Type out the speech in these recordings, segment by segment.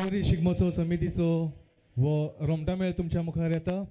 पोरवरी शिगमोत्सव समितीचो हो रोमटामेळ तुमच्या मुखार येता.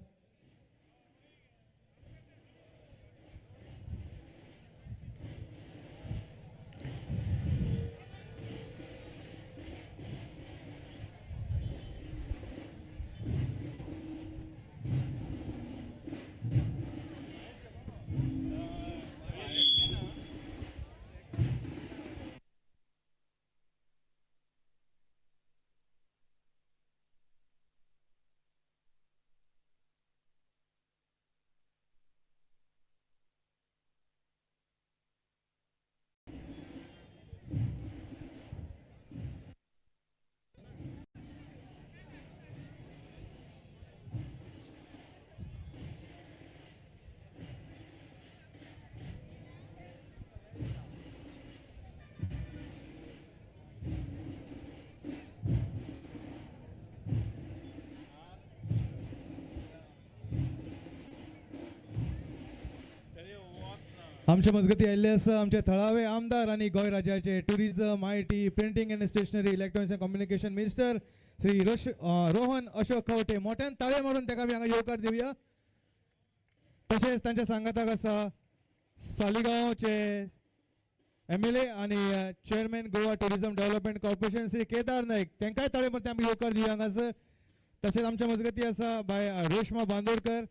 आमच्या मजगती आयिल्ले आसा आमचे थळावे आमदार आनी गोंय राज्याचे tourism, IT, printing and stationery, electronics and communication minister Shri Rohan Ashok Khaunte. मोठ्यान ताळे मारून ताका आमी हांगा येवकार दिवया. तशेंच तांच्या सांगाताक आसा सालिगांवचे MLA आनी chairman Goa tourism development corporation Shri Kedar Naik, तांकांय ताळे मारून आमी येवकार दिवया हांगासर. तशेंच आमच्या मजगती आसा बाय Reshma Bandodkar,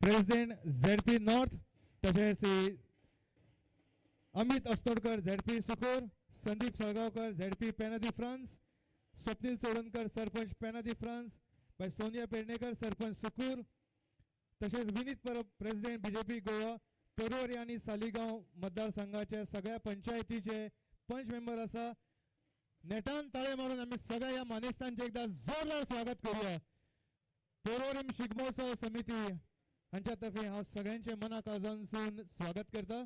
president ZP north, तशेंच Shri Amit Asnodkar ZP Sukur, Sandeep Salgaonkar ZP Penha de France, Swapnil Chodankar sarpanch Penha de France, bye Sonia Pednekar sarpanch Sukur, तशेंच विनीत परब प्रेसिडेंट बीजेपी गोवा, पोरवरी आनी सालिगांव मतदारसंघाचे सगळ्या पंचायतीचे पंच मेंबर आसा. नेटान ताळे मारून आमी सगळ्या ह्या मानेस्तांचे एकदा जोरदार स्वागत करूया. पोरवरीम शिगमोत्सव समिती हांच्या तर्फे हांव सगळ्यांचे मना काळजांसून स्वागत करता.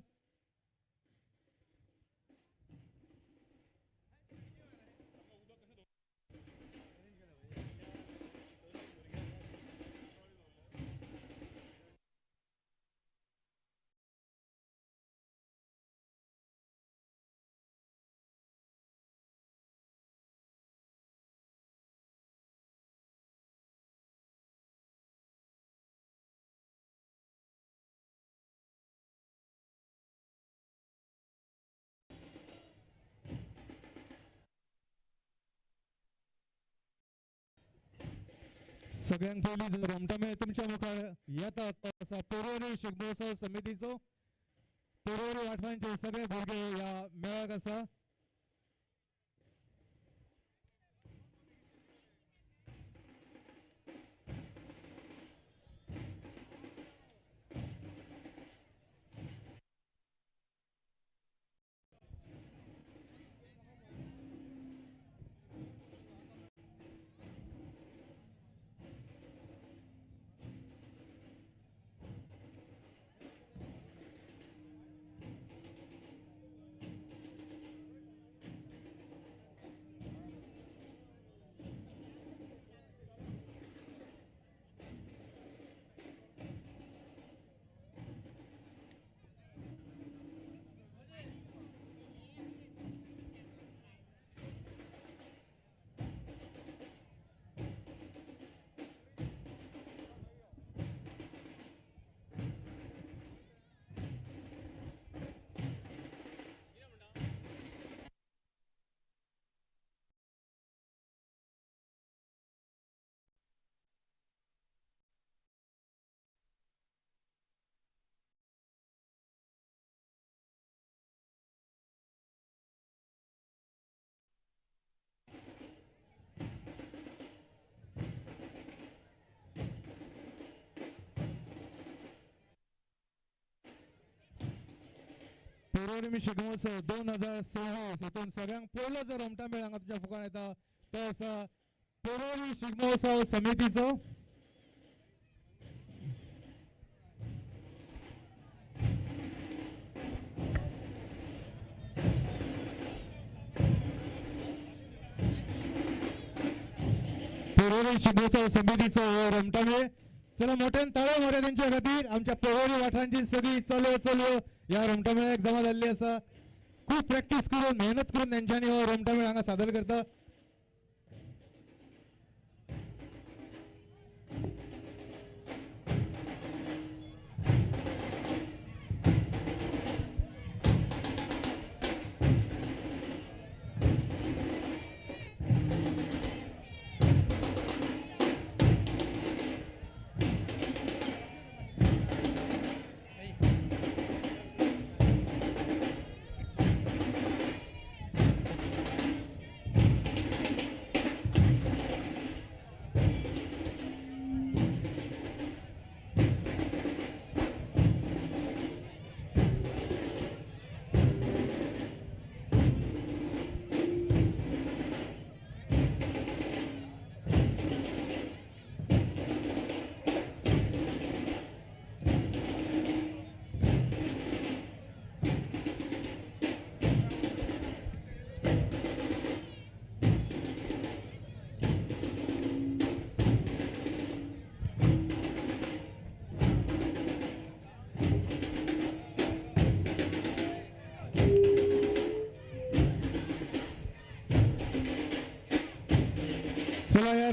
सगळ्यांक पयलीं जो रोमटामेळ तुमच्या मुखार येता तो आसा पोरवरी शिगमोत्सव समितीचो. पोरवरी वाठारांचे सगळे भुरगे ह्या मेळाक आसा. पोरवरी शिगमोत्सव 2026 हितून सगळ्यांक पयलो जो रोमटामेळ हांगा तुमच्या मुखार येता तो आसा पोरवरी शिगमोत्सव समितीचो. पोरवरी शिगमोत्सव समितीचो हो रोमटामेळ. चला मोठ्यान ताळो मारुया तेंच्या खातीर. आमच्या पोरवरी वाठारांची सगळी चलयो चलयो ह्या रोमटामेळाक जमा जाल्ली आसा. खूब प्रॅक्टीस करून मेहनत करून तेंच्यांनी हो रोमटामेळ हांगा सादर करता.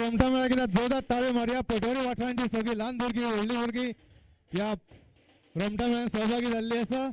रोमटा मेळा कित्याक जोरदार ताळयो मारया. पटोरी वाठारांची सगळीं ल्हान भुरगीं व्हडलीं भुरगीं ह्या रोमटा मेळ्यान सहभागी जाल्ली आसा.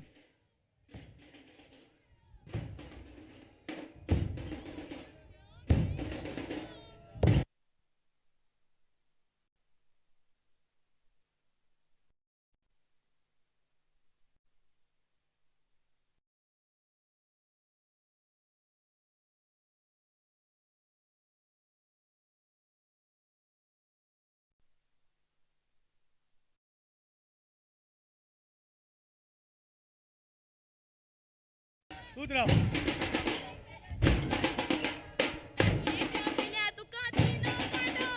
तूच राव. तुका दिनो पाडो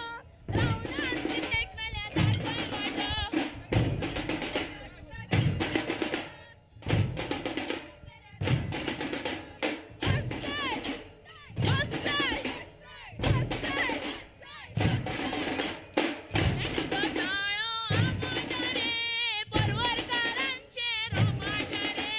रावणार तिथेक मेल्या दाखय वाडो. परवरकारांचे रोमाट रे.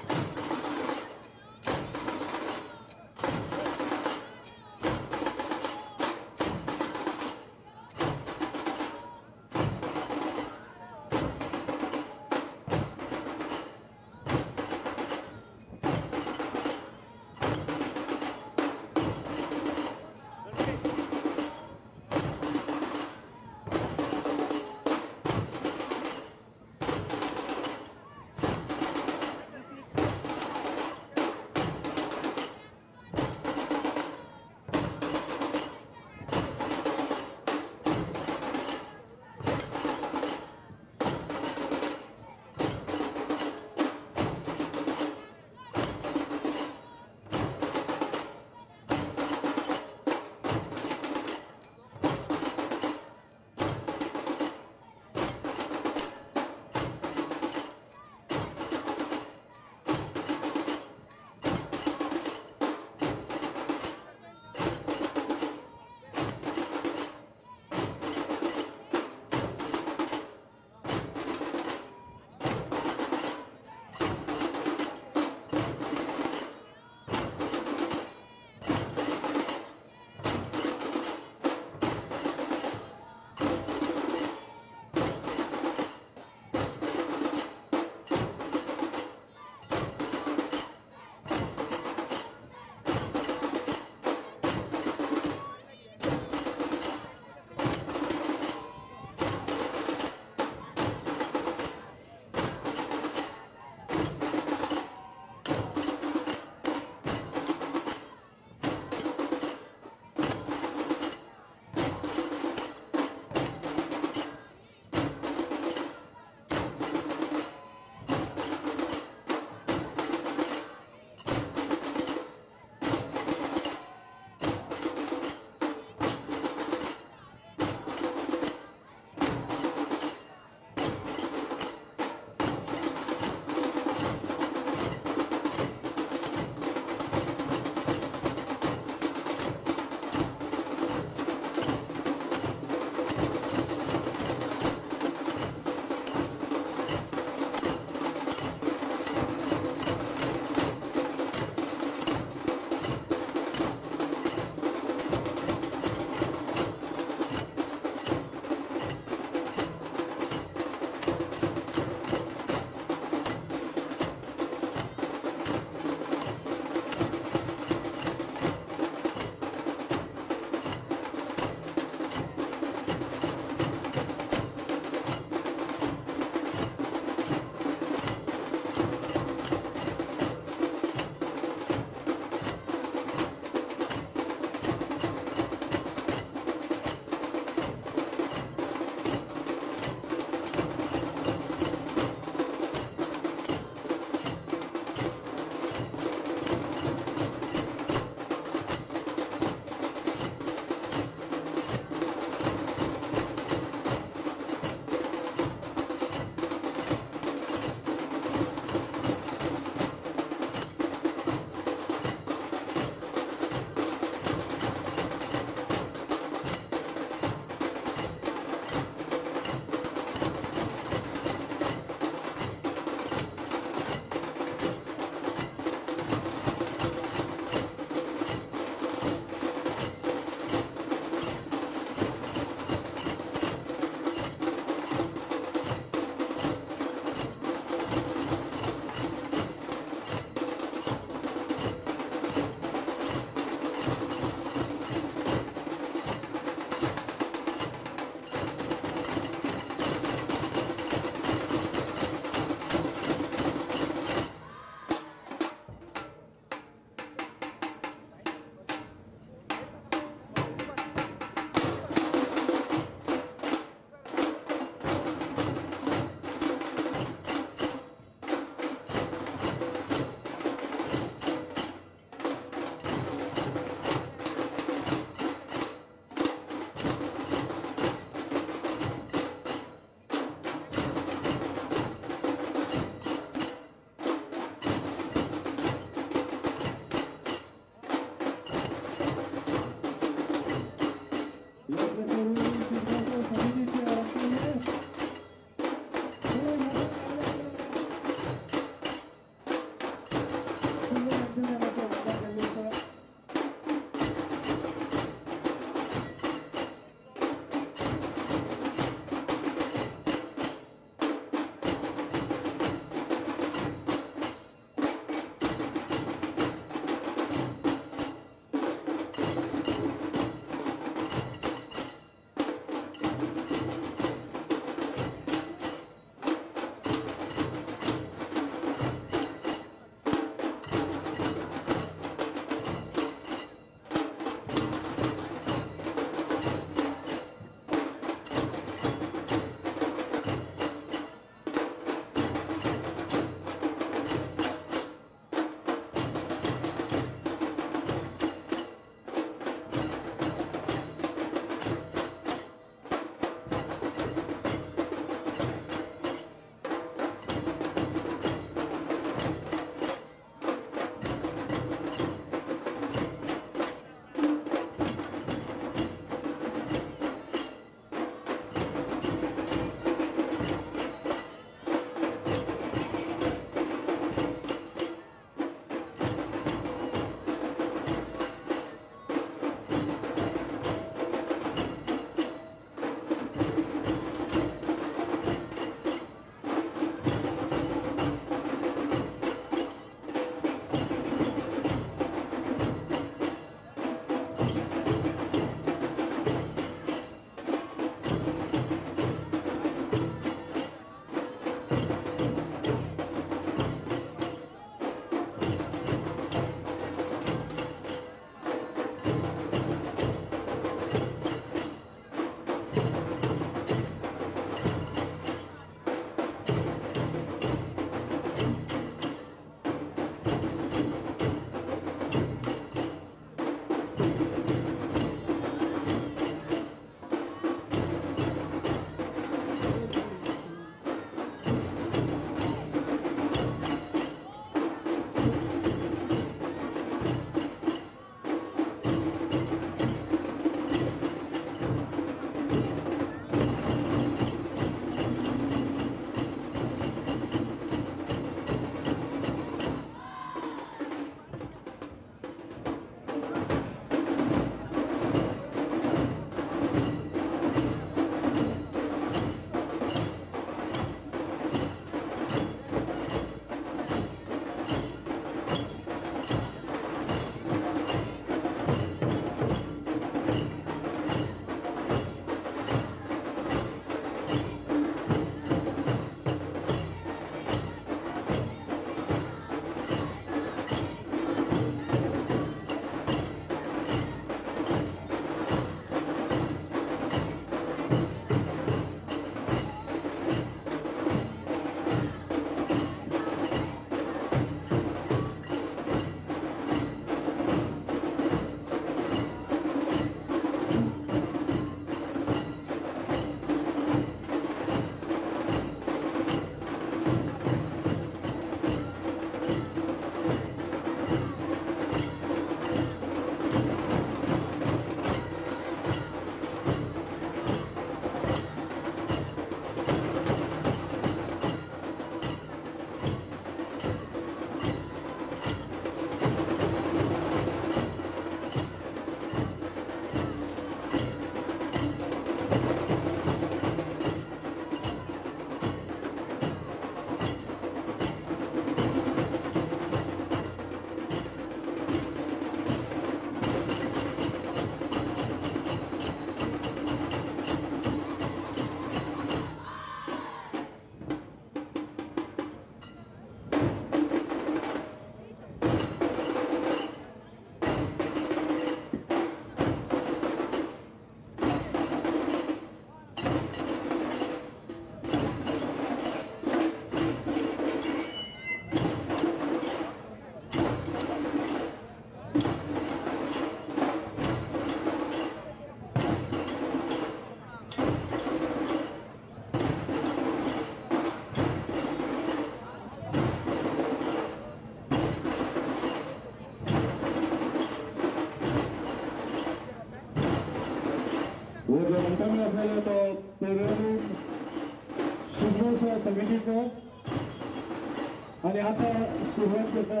आणि आता सुरुवात करता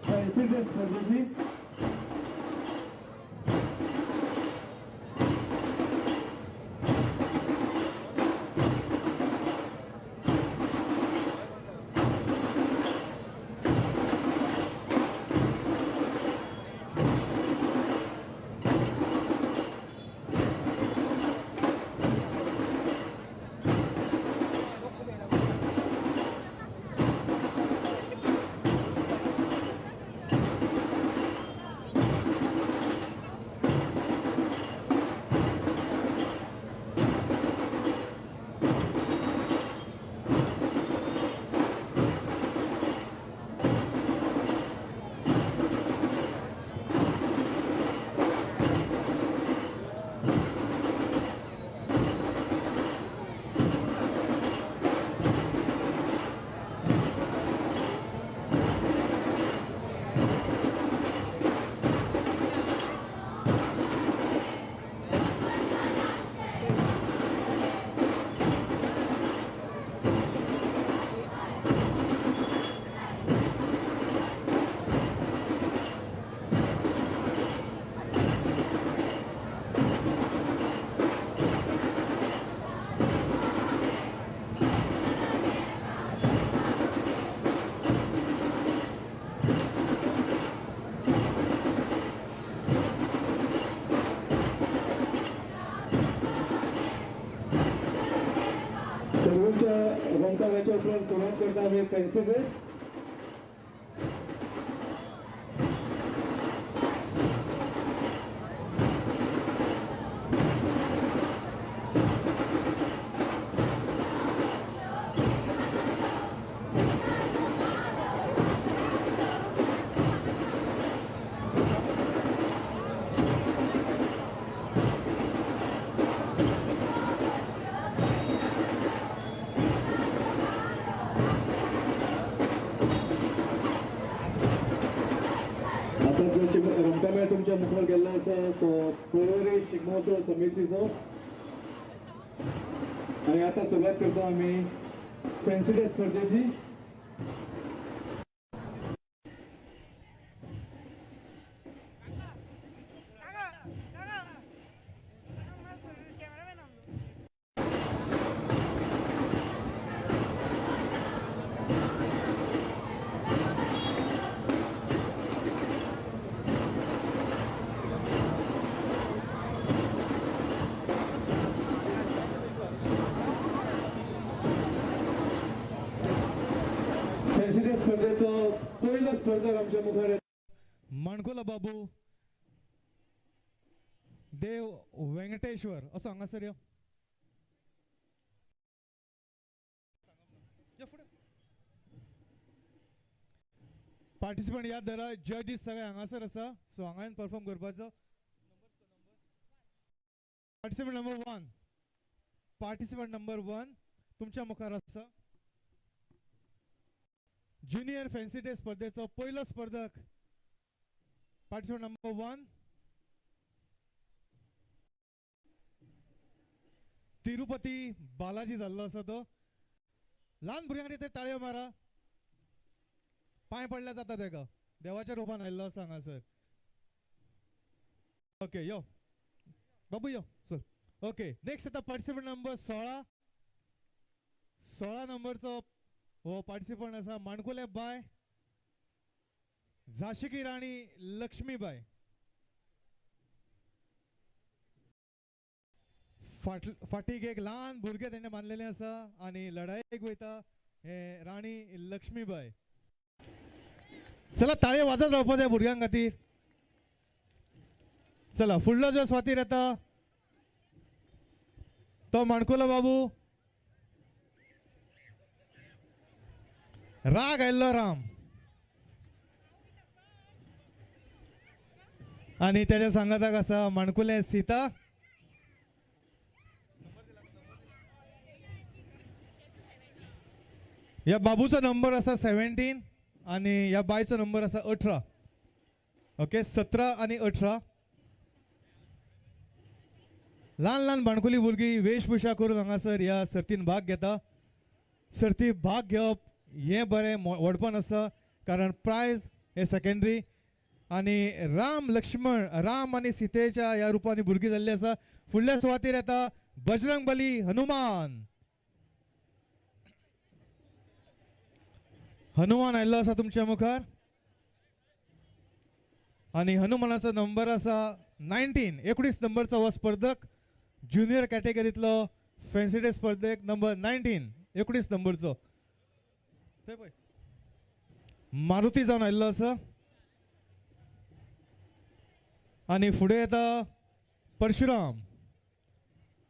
फॅन्सी ड्रेस स्पर्धेची. तरुणच्या रंगकाव्याच्या उपरांत सुरुवात करता आम्ही फॅन्सी ड्रेस. आता जो रमकामेळ तुमच्या मुखार गेल्लो आसा तो पर्वरी शिगमोत्सव समितीचो. आणि आता सुरुवात करतो आम्ही फॅन्सी ड्रेस स्पर्धेची. काका काका कॅमेरामॅन आमचो. फॅन्सी ड्रेस स्पर्धेचो पयलो स्पर्धक आमच्या मुखार येता. माणकुलो बाबू देव व्यंकटेश्वर असो हांगासर यो. यो फुडें. पार्टिसिपंट याद धरा, जजीस सगळे हांगासर आसा, सो हांगान परफॉर्म करपाचो. Participant number 1, participant number 1 तुमच्या मुखार आसा. ज्युनियर फॅन्सी डे स्पर्धेचो पयलो स्पर्धक पार्टिसिपंट नंबर 1 तिरुपती बालाजी जाल्लो आसा तो. ल्हान भुरग्यांक ते ताळयो मारा, पांय पडल्या जाता तेका, देवाच्या रुपान आयिल्लो आसा हांगासर. ओके यो बाबू यो चल. ओके नेक्स्ट येता पार्टिसिपंट नंबर 16. 16 नंबरचो हो पार्टिसिपंट आसा माणकुले बाय झांशीकी राणी लक्ष्मीबाई. फाटीक एक ल्हान भुरगें तेणें बांदलेलें आसा आनी लडायेक वयता हे राणी लक्ष्मीबाई. चला ताळे वाजत रावपा जाय भुरग्यां खातीर. चला फुडलो जो स्वातीर येता तो माणकुलो बाबू राग आयिल्लो राम आनी तेज्या सांगाताक आसा माणकुलें सीता. ह्या बाबूचो नंबर आसा 17 आनी ह्या बायचो नंबर आसा 18. ओके 17 आनी 18. ल्हान ल्हान बाणकुली भुरगीं वेशभूषा करून हांगासर ह्या सर्तीन भाग घेता. सर्ती भाग घेवप हें बरें व्हडपण आसा, कारण प्रायज हे सेकेंडरी. आनी राम लक्ष्मण, राम आनी सीतेच्या ह्या रुपांनी भुरगीं जाल्ली आसा. फुडल्या सुवातेर येता बजरंग बली हनुमान. हनुमान आयिल्लो आसा तुमच्या मुखार आनी हनुमानाचो नंबर आसा 19, 19 नंबरचो हो स्पर्धक, ज्युनियर कॅटेगरीतलो फॅन्सी ड्रेस स्पर्धक नंबर 19, 19 नंबरचो. थंय पळय मारुती जावन आयिल्लो आसा. आनी फुडें येता Parshuram,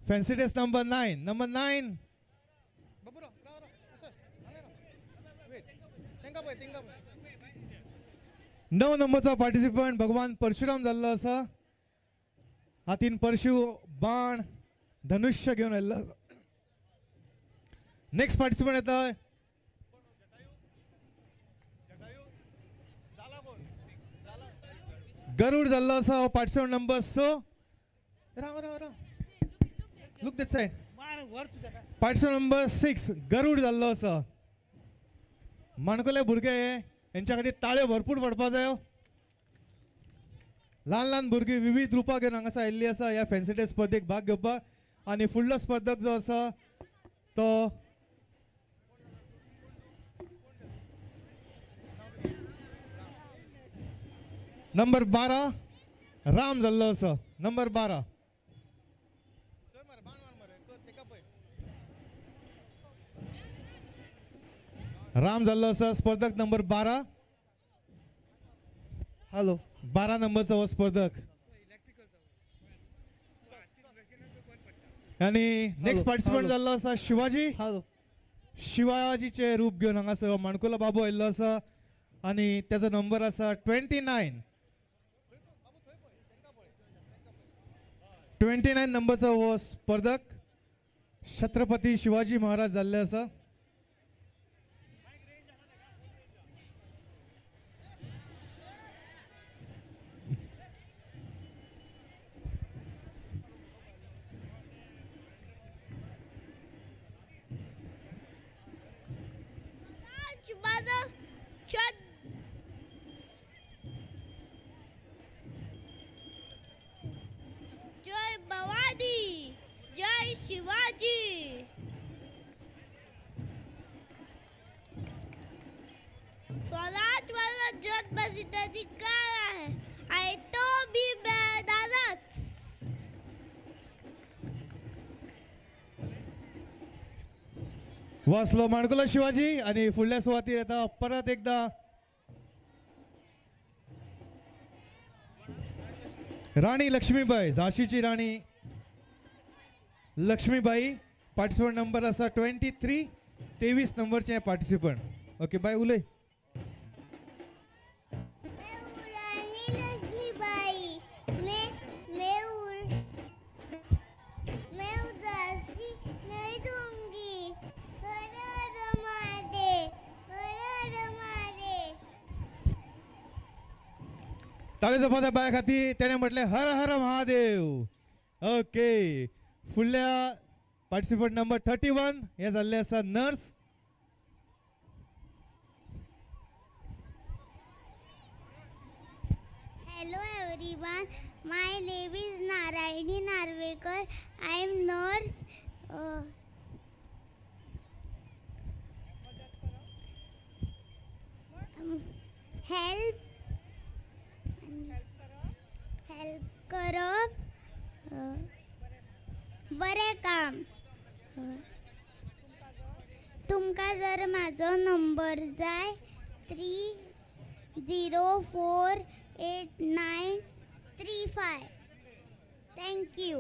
fancy dress number 9, number 9. 9 नंबरचो participant भगवान परशुराम जाल्लो आसा. हातीन परशु, बाण, धनुष्य घेवन आयिल्लो. नेक्स्ट पार्टिसिपंट येता गरुड जाल्लो आसा, participant number 6. Rao Rao Rao, look that side. Participant number 6 Garud जाल्लो आसा. माणकुले भुरगे हे, हेंच्या खातीर ताळयो भरपूर पडपा जायो. ल्हान ल्हान भुरगीं विविध रुपां घेवन हांगासर आयिल्ली आसा ह्या फॅन्सी ड्रेस स्पर्धेक भाग घेवपाक. आनी फुडलो स्पर्धक जो आसा तो नंबर 12 राम जाल्लो आसा, नंबर 12. राम जाल्लो आसा स्पर्धक नंबर 12. हॅलो. 12 नंबरचो हो स्पर्धक. आणि नेक्स्ट पार्टिसिपंट जाल्लो आसा शिवाजी. हॅलो. शिवाजीचे रूप घेवन हांगासर माणकुलो बाबू आयिल्लो आसा आनी त्याचो नंबर आसा 29. 29 नंबरचो हो स्पर्धक छत्रपती शिवाजी महाराज जाल्ले आसा. जय भवानी, जय शिवाजी. स्वराज मला जन्मसिद्ध अधिकार आहे आणि तो मी मिळणारच. वाचलो माणकुलो शिवाजी. आणि फुडल्या सुवातीर येता परत एकदा राणी लक्ष्मीबाई, झाशीची राणी लक्ष्मीबाई. पार्टिसिपंट नंबर आसा 23, 23 नंबरचे पार्टिसिपंट. ओके बाय, उलय. मैं रानी लक्ष्मीबाई, मैं मैं उड़ मैं उदासी नहीं दूंगी. हर हर महादेव, हर हर महादेव. ताळे जपाच्या बाया खातीर. त्याने म्हटले हर हर महादेव. ओके, फुडल्या पार्टिसिपंट नंबर 31 हे जाल्ले आसा nurse. Hello everyone, my name is Narayani Narvekar. I am nurse. Help help करप, बरें काम. तुमकां जर म्हाजो नंबर जाय, 3048935. Thank you.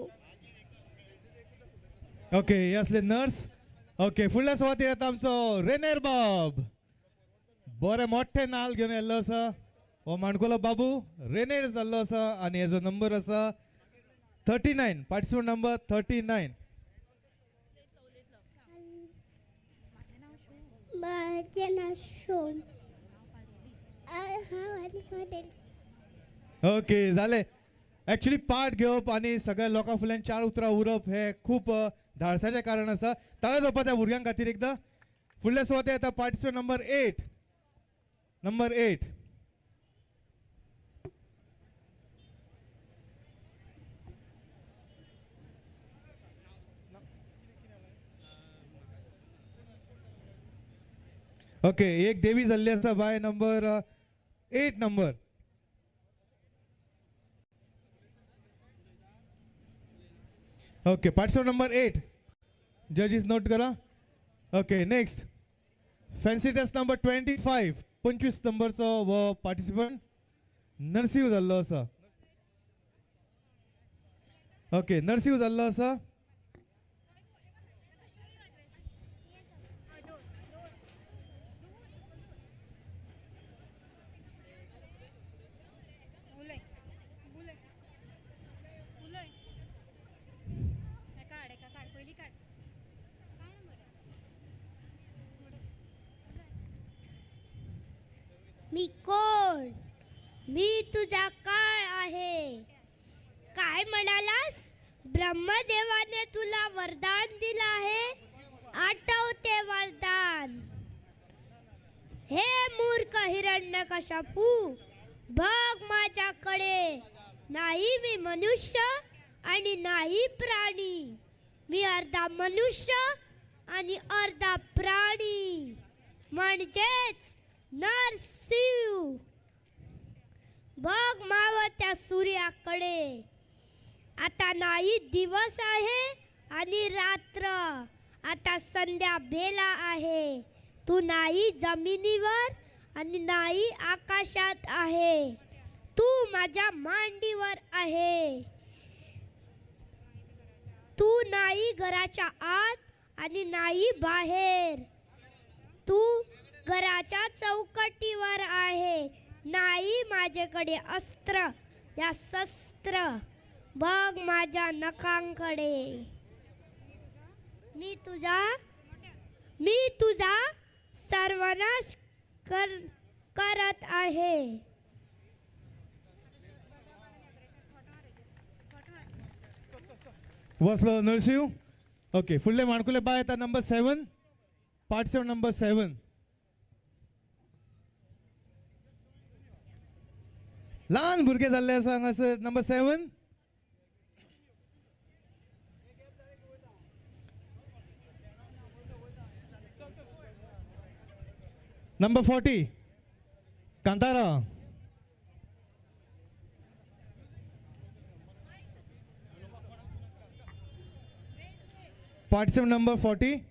Okay, हे असले नर्स. ओके, फुडल्या सुवातीर येता आमचो रेनेर बाब. बरे मोठे नाल घेवन येल्लो आसा हो माणकुलो बाबू, रेनेर जाल्लो आसा. आनी हेजो नंबर आसा 39, पार्टिसिपंट नंबर 39. माझे नाव शोम. हांव आनी हॉटेल. ओके, जालें. ॲक्च्युली पार्ट घेवप आनी सगळ्या लोकां फुडल्यान चार उतरां उरप हे खूप धाडसाचें कारण आसा. ताळ्या जावपा त्या भुरग्यां खातीर एकदां. फुडल्या सुवाते येता पार्टिसिपंट नंबर 8. नंबर 8. ओके, एक देवी जाल्ली आसा by number 8 number. Okay, participant number 8, जजीस note करा. Okay, next fancy dress number 25, 25 नंबरचो हो पार्टिसिपंट नरसीव जाल्लो आसा. ओके, नरसीव जाल्लो आसा. उलय उलय उलय, काड एका, काड पयली, काड काड मरे. मी कोण? मी तुझा काळ आहे. काय म्हणालास? ब्रह्मदेवाने तुला वरदान दिलं आहे. आठवते वरदान. हे मूर्ख हिरण्यकश्यपू, बघ माझ्याकडे. नाही मी मनुष्य आणि नाही प्राणी. मी अर्धा मनुष्य आणि अर्धा प्राणी, म्हणजेच नरसिंह. बघ मावत्या सूर्याकडे. आता नाही दिवस आहे आणि रात्र, आता संध्या बेला आहे. तू नाही जमिनीवर आणि नाही आकाशात आहे, तू माझ्या मांडीवर आहे. तू नाही घराच्या आत आणि नाही बाहेर, तू घराच्या चौकटीवर आहे. नाही माझ्याकडे अस्त्र या शस्त्र, बघ माझ्या नखांकडे. मी तुझा मी तुझा सर्वनाश करत आहे. वसलो नरसिंह. ओके, फुडले माणकुले बाय येता नंबर 7, पार्टिसिपंट नंबर 7. ल्हान भुरगे जाल्ले आसा हांगासर. Number 7. Number 40, Kantara. Participant number 40.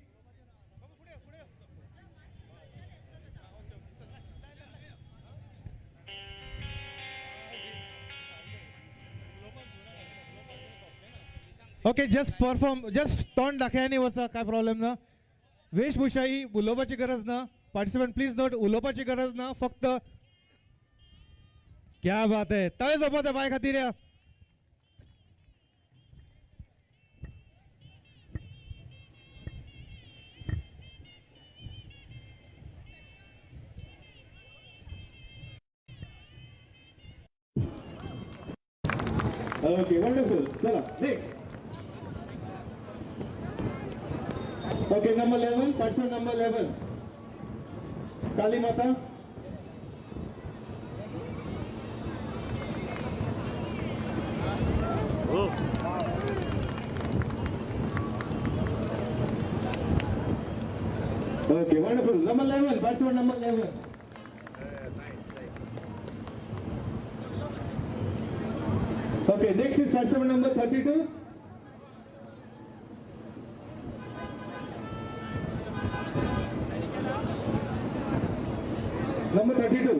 Okay, just perform, just तोंड दाखय आनी वचा, काय प्रॉब्लेम ना. वेशभूषा ही उलोवपाची गरज ना. पार्टिसिपंट प्लीज नोट, उलोवपाची गरज ना, फक्त क्या बात आहे. ताळे झोपा त्या बाय खातीर या. Okay, wonderful. चला, next. Okay, number 11, participant number 11, Kali Mata. Okay, wonderful. Number 11, participant number 11. Okay, next is participant number 32. Number 32.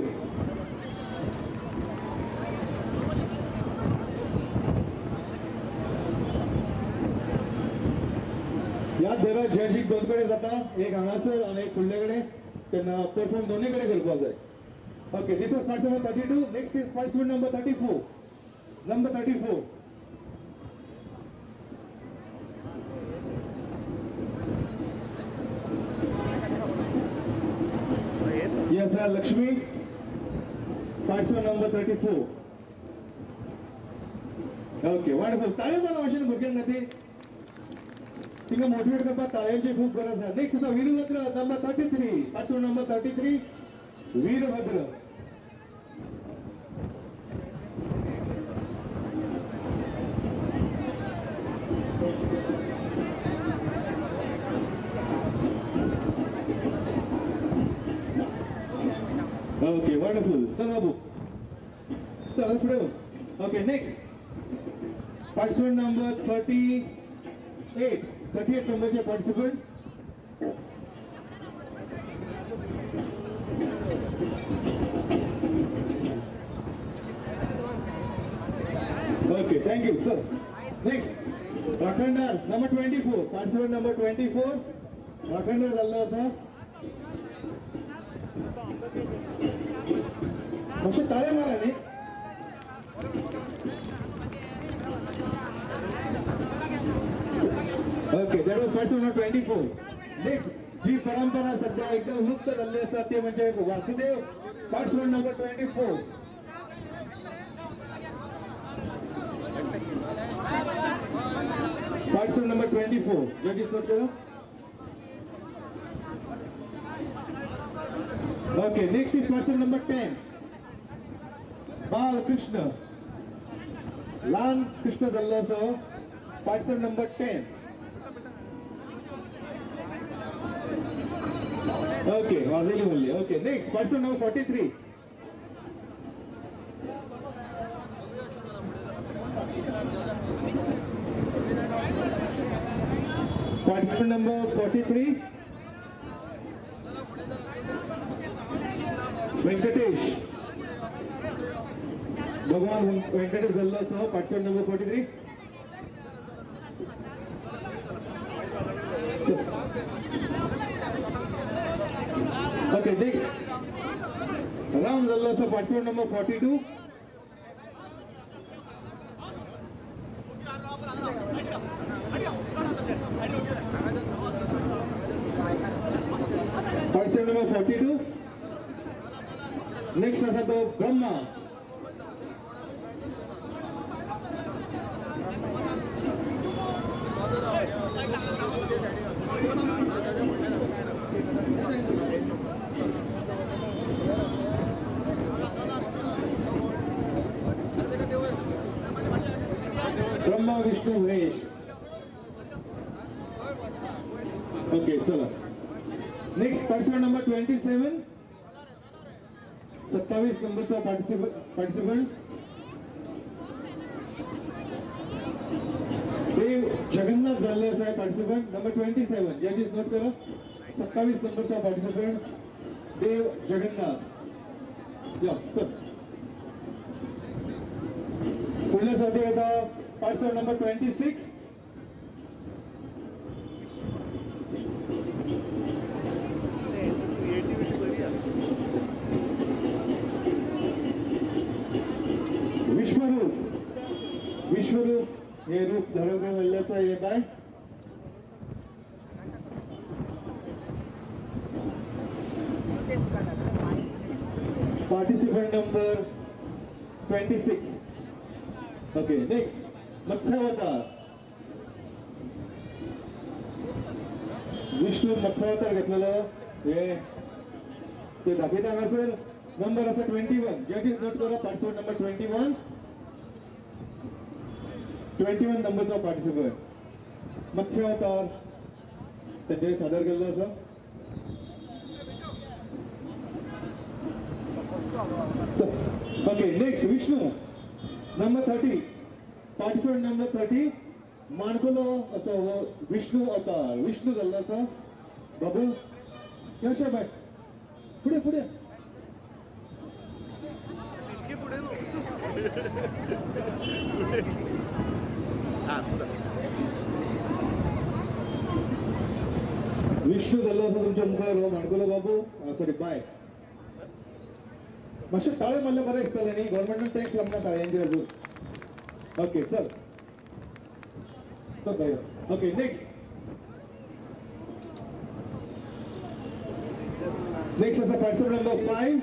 याद धरा, जजीक दोन कडेन जाता, एक हांगासर आनी एक फुडले कडेन, तेन्ना परफॉर्म दोनूय कडेन करपाक जाय. Okay, this was participant 32. Next is participant number 34. Number 34. Yes, sir, Lakshmi. Participant number 34. Okay, wonderful. ताळी मारा मशीन भुरग्यांक खातीर. तिका मोटिवेट करपाक ताळयांची खूब गरज आसा. नेक्स्ट आसा Virbhadra number 33, participant number 33 Virbhadra. Okay, wonderful. चल बाबू, चल पुढे. Okay, next participant number 38, 38 नंबरचे participant. Okay, thank you sir. Next Rakhandar number 24, participant number 24 Rakhandar जाल्लो आसा. मातशें ताळे मारा न्ही. Okay, that was participant number 24. Next जी परंपरा सध्या एकदम लुप्त जाल्ली आसा ती म्हणजे Vasudev, participant number 24. Participant number 24, judges note करा. Okay, next is participant number 10, Balkrishna, ल्हान कृष्ण जाल्लो आसा. Participant number 10. Okay, वाजयली म्हणली. Okay, next participant number 43. Participant number 43 Venkatesh, Bhagwan Venkatesh जाल्लो आसा. Participant number 43. Okay, next Ram जाल्लो आसा. Participant number 42. Participant number 42. Next आसा तो ब्रह्मा. ब्रह्मा विष्णू महेश. ओके, चला. नेक्स्ट पार्टिसिपंट नंबर 27, 27 नंबरचा पार्टिसिपंट देव जगन्नाथ जाल्ले आसा. पार्टिसिपंट नंबर 27, जजेस नोट करा. 27 नंबरचा पार्टिसिपंट देव जगन्नाथ. या चल, पुढल्या साठी येता पार्टिसिपंट नंबर 26. विश्वरूप, विश्वरूप हे रूप धारण करून आलेलं आसा हे बाय. Participant number 26. Okay, next Matsyavatar, Vishnu Matsyavatar घेतलेलो हे ते दाखयता हांगासर. नंबर आसा 21. जजीस नोट करा. पार्टिसिपंट नंबर 21, 21 नंबरचो पार्टिसिपंट मत्स्यावतार तेंच्यानी सादर केल्लो आसा. Okay, next Vishnu number 30, participant number 30 माणकुलो असो हो विष्णू अवतार विष्णू जाल्लो आसा. बाबू येवशे बाय, फुडें फुडें. विष्णू जाल्लो आसा तुमच्या मुखार हो माणकुलो बाबू, सॉरी बाय. मातशें ताळे मारले बरें दिसतलें न्ही, गव्हर्मेंटान टॅक्स लागना ताळयांचेर अजून. ओके, चल चल बाय. ओके, नेक्स्ट नेक्स्ट आसा पार्टिसिपंट नंबर 5,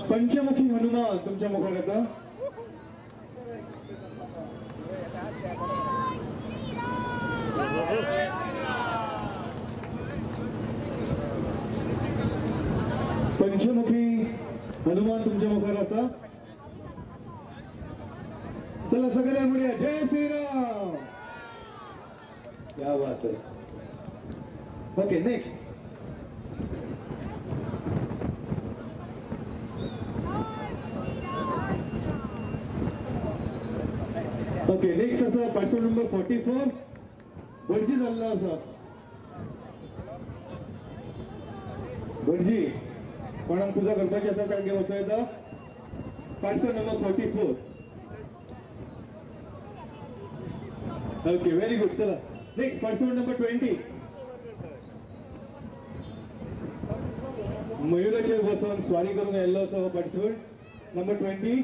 पंचमुखी हनुमान तुमच्या मुखार येता. पंचमुखी हनुमान तुमच्या मुखार आसा. चला सगळ्या म्हणूया जय श्रीराम. क्या बात आहे. Okay, next. ओके, नेक्स्ट आसा पार्सल नंबर 44, भटजी जाल्लो आसा. भटजी, कोणाक पुजा करपाची आसा तांगे वचो येता. Parcel number 44. Okay, very good. चला, नेक्स्ट पार्सल नंबर 20. मयुराचेर बसून स्वारी करून आयिल्लो आसा हो पार्टिसिपंट नंबर 20.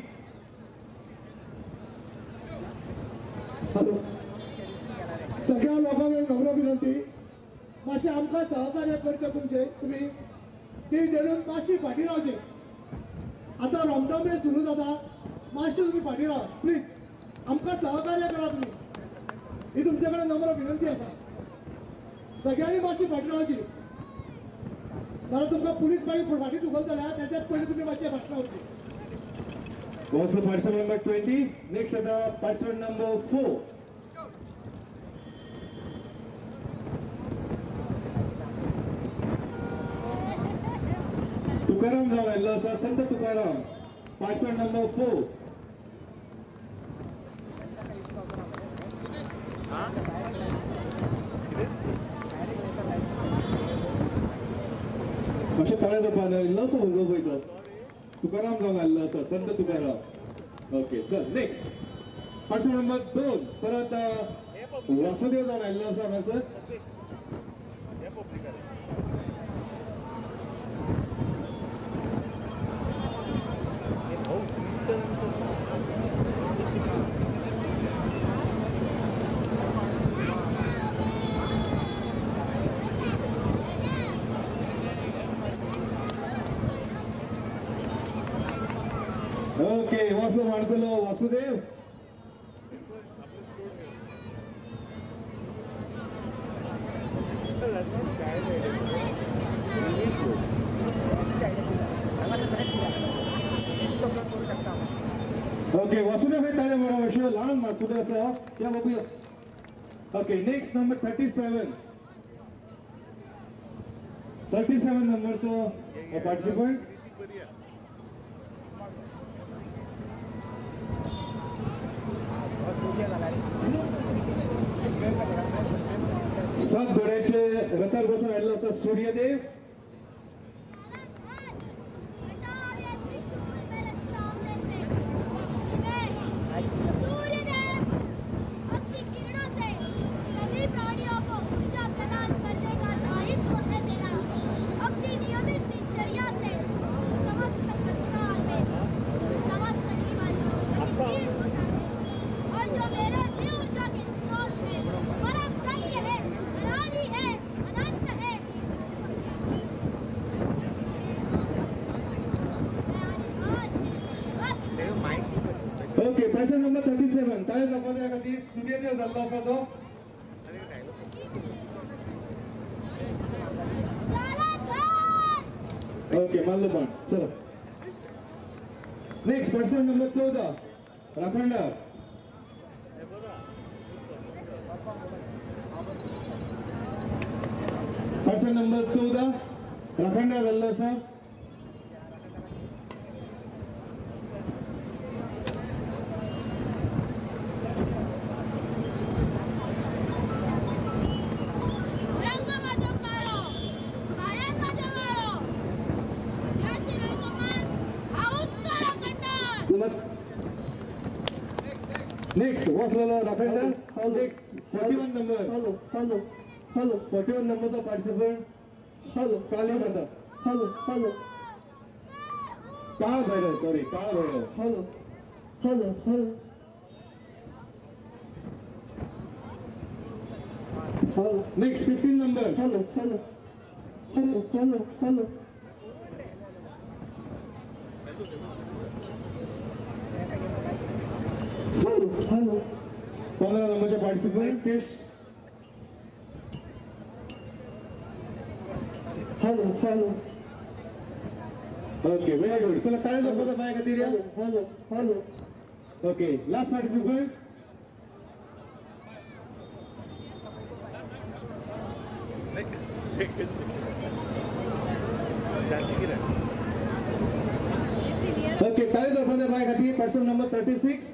हॅलो, सगळ्या लोकांक एक नम्र विनंती, मातशें आमकां सहकार्य करचें तुमचें, तुमी ती देणून मातशी फाटीं रावची. आतां रोमटामेळ सुरू जाता, मातशें तुमी फाटीं रावात प्लीज, आमकां सहकार्य करा तुमी, ही तुमचे कडेन नम्र विनंती आसा. सगळ्यांनी मातशी फाटीं रावची, नाजाल्यार तुमकां पुलीस मागीर फाटीं धुकलतले. त्याच्यात पयलीं तुमी मातशें फाटीं रावची. Also participant number 20. Next आता participant number 4. Tukaram जावन आयिल्लो आसा, संत तुकाराम, पार्टिसिपंट नंबर 4. मातशें तळ्या जावपा इल्लोसो भुरगो पळयता. तुकाराम जावन आयिल्लो आसा, संत तुकाराम. ओके, चल, नेक्स्ट पार्टिसिपंट नंबर 2. परत वासुदेव जावन आयिल्लो आसा हांगासर. ओके, वासू माणकुलो वासुदेव. ओके, वासुदेव हे ताळे मारा. अशें ल्हान वासुदेव आसा त्या बघूया. ओके, नेक्स्ट नंबर 37, 37 नंबरचो पार्टिसिपंट. सात घोड्याचे रथार बसून आयिल्लो आसा सूर्यदेव. हटाओ त्रिशूल मेरे सामने से. मैं सूर्यदेव हूँ. अपनी किरणों से सभी प्राणियों को ऊर्जा प्रदान करने का दायित्व है मेरा. अपनी नियमित दिनचर्या से समस्त संसार में समस्त जीवन गतिशील होता है और जो मेरे भी ऊर्जा के स्रोत है, परम सत्य है, अनादि है, अनंत है. ओके, पर्सन नंबर 37, ताळे दाखोवया खातीर. सूर्यदेव जाल्लो आसा तो. ओके, मारलो पण. चलो, नेक्स्ट पर्सन नंबर 14, राखणदार. पर्सन नंबर 14, राखणदार जाल्लो आसा. रंग माझो काळो, पायात माझ्या वाळो, या शिरोईचो मान हांवूच तो राखणदार. नेक्स्ट वसलेलो राखणदार. Next 41 number. Hello, hello, hello. 41 नंबरचा participant. Hello. Kali Mata. Hello, hello. Kaal Bhairav, sorry, काळ Bhairav. Hello, hello, hello, hello. Next 15 number. Hello, hello, hello, hello, hello, hello, hello. 15 नंबरचे participant Krish. Hello hello okay very good. चला टाळ्या वाजोवपाक जाय खातीर या. Hello hello okay last participant. Okay टाळ्या वाजोवपाक जाय खातीर person number 36.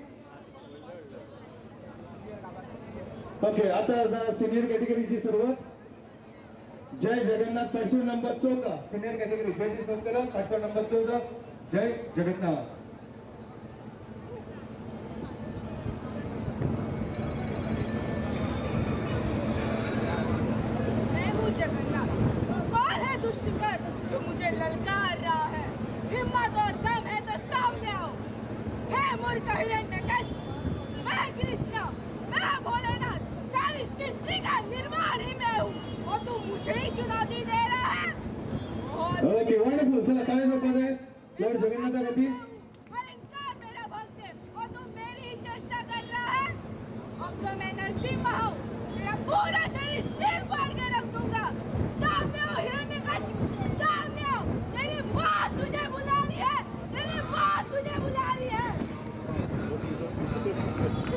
Okay आता सिनियर कॅटेगरीची सुरुवात. Jai Jagannath person number 14. Senior category Jai Shankar person number 14 Jai Jagannath. मैं हूँ जगन्नाथ। कौन है दुष्टकर जो मुझे ललकार रहा है? हिम्मत और दम है तो सामने आओ। हे मूर्ख हिरण्यकश्यप, मैं कृष्णा, मैं भोलेनाथ, सारी सृष्टि का निर्माण ही मैं हूँ और तू मुझे ही चुनौती दे रहा है। बहुत ओके वंडरफुल. चला टाळ्या वाजोवपाक जाय लॉर्ड जगन्नाथा खातीर. हर इंसान मेरा भक्त है और तू मेरी ही चेष्टा कर रहा है। अब तो मैं नरसिम्हा हूँ, तेरा पूरा शरीर चीर फाड़ के रख दूंगा। सामने आओ हिरण्यकश्यप, सामने आओ। तेरी माँ तुझे बुला रही है, तेरी माँ तुझे बुला रही है।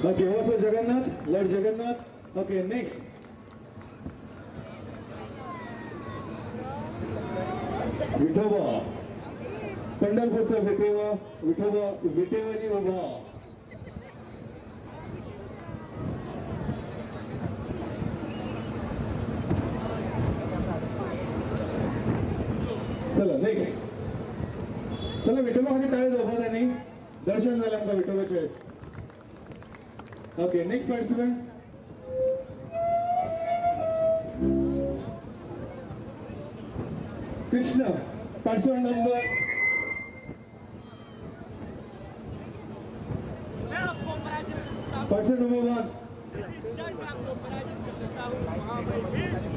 Okay also Jagannath, lord Jagannath. Okay next Vithoba. पंढरपूरचा Vithoba, Vithoba विटेवरी उभा. चला नेक्स्ट. चला विठोबा खाली टाळ्या झोपा त्यांनी. दर्शन झालं आमका विठोबाचे. Okay next participant Krishna participant number मैं आपको पराजित कर सकता हूँ। Participant number 1. इसी क्षण मैं आपको पराजित कर सकता हूँ महाबली भीष्म।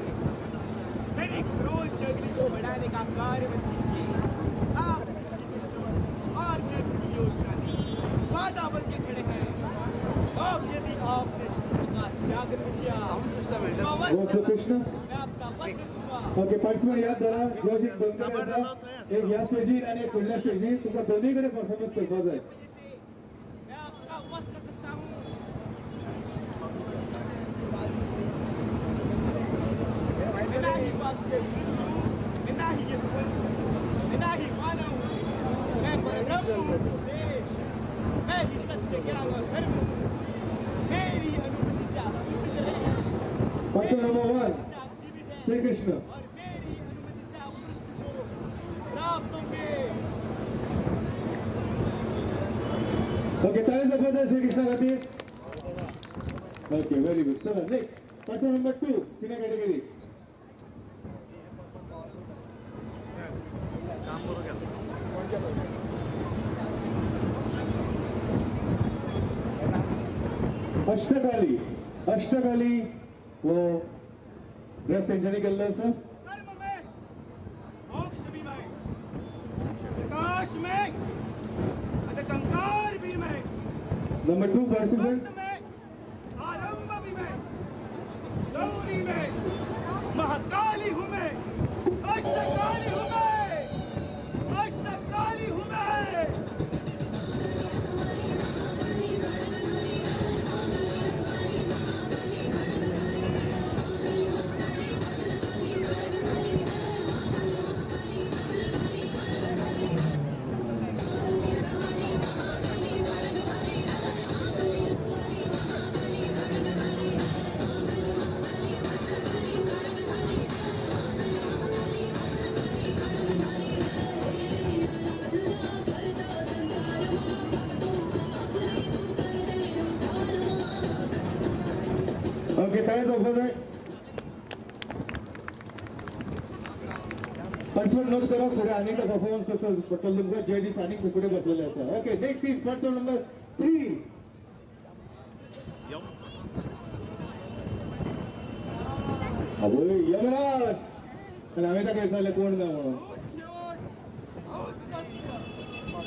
मेरी क्रोध की अग्नि को बढ़ाने का कार्य मत कीजिए। आप सृष्टि के सब और व्यर्थ की योजना नहीं वादा बन के खड़े हैं। अब यदि आपने शस्त्रों का त्याग नहीं किया तो अवश्य कृष्ण. मैं आपका वध कर दूंगा। ओके पार्टिसिपंट याद धरा, जज एक दोन कडेन आसा, एक ह्या स्टेजीर आनी एक फुडल्या स्टेजीर. तुमकां दोनूय कडेन परफॉर्मन्स करपाक जाय. मैं आपका वध कर सकता हूँ। मैं ना ही वासुदेव कृष्ण हूँ, मैं ना ही यदुवंश हूँ, मैं ना ही मानव हूँ, मैं परब्रह्म हूँ श्रेष्ठ। मैं ही सत्य ज्ञान और धर्म हूँ। मेरी अनुमति से आप जीवित रहे हैं, पर्सन नंबर 1 से आप जीवित हैं श्री कृष्ण. और मेरी अनुमति से आप मृत्यु को प्राप्त होंगे। ओके टाळी जावपाक जाय श्री कृष्णा खातीर. Okay very good. चला next person number 2 senior category. Ashtakali. Ashtakali हो ड्रेस तेंच्यांनी केल्लो आसा. कर्म में मोक्ष भी मैं, प्रकाश में अधकंकार भी मैं, नंबर 2 पार्टिसिपंट. अंत में आरंभ भी मैं, गौरी में महाकाली हूँ मैं, अष्टकाली हूँ मैं, अष्टकाली हूँ मैं। ओके टाळी जावपाक जाय. पार्टिसिपंट नोट करा, फुडें आनी एकदा परफॉर्मन्स कसो पडटलो तुमकां. जजीस आनीक फुडें बसलेले आसा. Okay next is person number 3. आवय यमराज. आनी हांवें ताका विचारलें कोण काय म्हणून. हांवूच शेवट, हांवूच सत्य,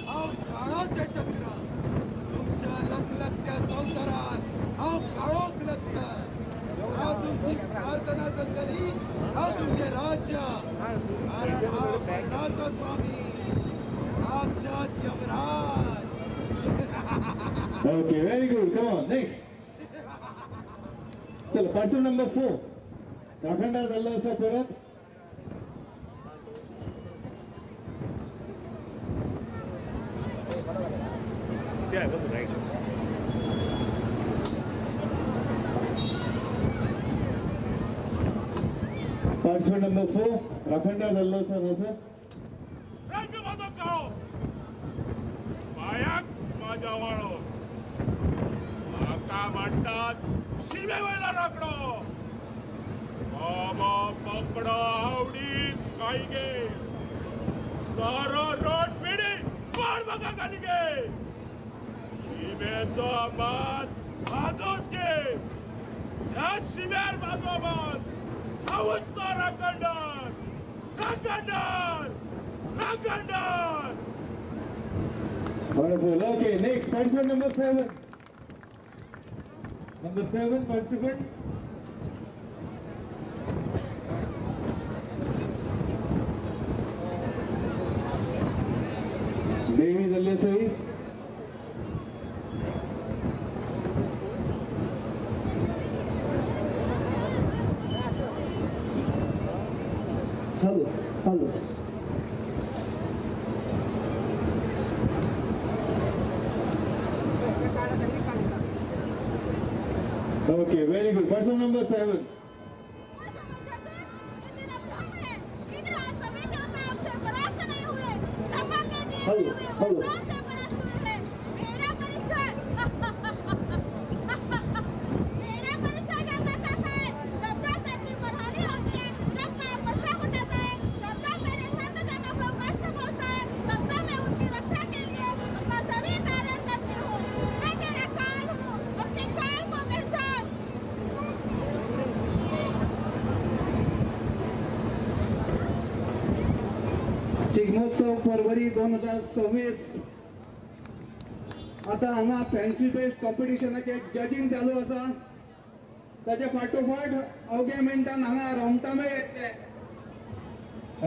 हांव काळाचें चक्र. तुमच्या लखलखत्या संवसारात हांव काळोख लक्ष. हांव तुमची प्रार्थना चलतली, हांव तुमचें राज्य, कारण हांव मरणाचो स्वामी, साक्षात Yamraj. Okay, very good. Come on, next. चला, पार्टिसिपंट नंबर 4. राखणदार झाला असा परत. Yeah, I was right. Participant number 4, राखणदार झाला असा असं. रंग माझो काळो, पायाक माझ्या वाळो, म्हाका म्हणटात शिमे वयलो रोकडो, बाबा पकडो आवडीत काय गे, सारो रोट पिडी कोण म्हाका घाली गे, शिमेचो मान म्हाजोच गे, ह्या शिम्यार म्हाजो मान, हांवूच तो राखणदार, राखणदार, राखणदार. Wonderful. Okay, next, participant number 7. Number 7 participant. देवी झाली सही. Hello hello. Okay, very good. Participant number 7. मूर्ख महिषासुर, ये तेरा भ्रम है। इंद्र और सभी देवता आपसे परास्त नहीं हुए, ब्रह्मा के दिए हेलो, हुए हेलो। वरदान से परास्त हुए हैं। मेरा परीक्षा मेरा परीक्षा करना चाहता है। जब जब धरती पर हानि होती है, जब पाप मस्तक उठाता है, जब जब मेरे संत जनों को कष्ट पहुंचता है, तब तब मैं उनकी रक्षा के लिए अपना शरीर धारण करती हूँ। मैं तेरा काल हूँ, अपने काल को पहचान। शिगमोत्सव फरवरी 2026. आतां हांगा फॅन्सी ड्रेस कॉम्पिटिशनाचें जजींग चालू आसा. ताच्या फाटोफाट अवघ्या मिनटान हांगा रोमटामेळ येतले.